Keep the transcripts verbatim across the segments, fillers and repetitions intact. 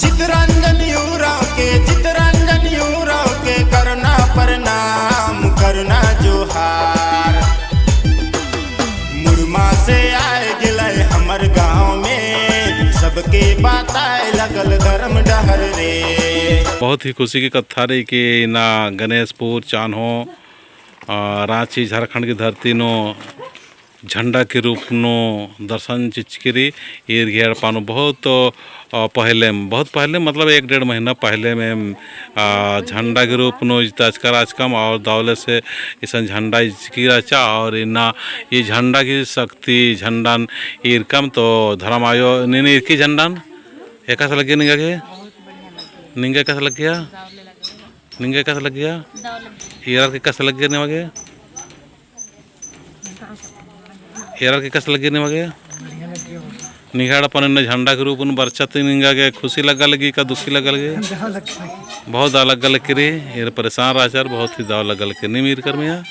चितरंजन उराँव के, चितरंजन उराँव के, करना प्रणाम, करना जोहार। मुड़मा से आए गेलय हमर गाँव में, सबके बताए लगल धर्म डहर रे। बहुत ही खुशी की कत्था रई कि इन्ना गणेशपुर चान्हो, अ, राँची, झारखंड की धरती नू झंडा के रूप नू दर्शन चिच्चकी रई। ईर गे एड़पा नू बहुत, अ, पहलेम, बहुत पहले मतलब एक डेढ़ महीना पहलेम, अ, झंडा के रूप नू इजताचका रहचकम और दवले से इसन झंडा इजकी रहचा और इन्ना ई झंडा की शक्ति, झंडान ईरकम तो धर्म आयो, नीन ईरकी झंडान एकासे लग्गिया निंगा गे? निंगा एकासे लग्गिया? निंगा एकासे लग्गिया? एरार गे एकासे लग्गिया निमा गे? एरार गे एकासे लग्गिया निमा गे? निंग्है एड़पन इन्ना झंडा के रूप नू बरचा ती निंगा गे खुशी लग्गा लगी का दुखी लग्गा लगी? बहुत दव लग्गा लगी रई। ईर परेशान रहचर, बहुत ही दव लग्गा लगी। नीम ईरकर मइय्याँ?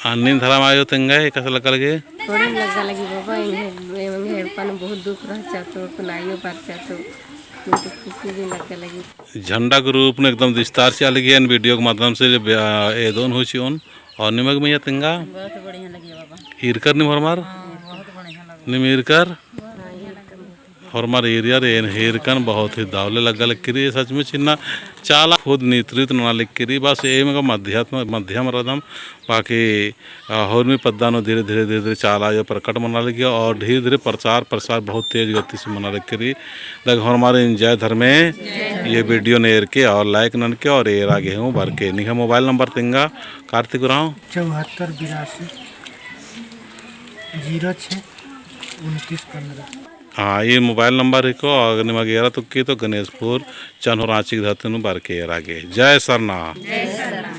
हाँ, नीन धरम आयो तेंगा एकासे लग्गा लगी? कोड़ेम लग्गा लगी बाबा, एंग्है, एंग्है एड़पन बहुत दुख रहचा तो, कुनायो बरचा तो, नीन तो खुशी भी लग्गा लगी। झंडा के रूप नू एकदम विस्तार से अलग एन video के माध्यम से जब, आ, एदोन होचिओन और निमा गे मइय्याँ तेंगा? बहुत बढ़िया लगी बाबा। ईरकर नीम होरमर? हाँ, बहुत बढ़िया लगी। नीम ईरकर? हाँ, ईरकर। होरमर ईरियर एन ईरकन बहुत ही दव ले लग्गा लगी रई। सचमुच इन्ना चाला खुद नेतृत्व नना लगी रई। बस एम गा मध्यम, मध्यम रअदम बाकी, आ, होरमी पद्दा नू धीरे धीरे, धीरे धीरे चाला आयो प्रकट मना लगी और धीरे धीरे प्रचार प्रसार बहुत तेज गति से मना लगी रई। दग होरमारिन जय धर्मे, ये video नू एरके और like ननके और एरा गे हूँ बरके। निंग्है mobile number तेंगा कार्तिक उराँव? चौहत्तर बिरासी जीरो छः उनतीस पन्द्रह। हाँ, ई mobile number हिको, अगर निमा गे एरा तुक्की तो गणेशपुर चान्हो राँची की धरती नू बरके एरा गे। जय सरना। जय सरना।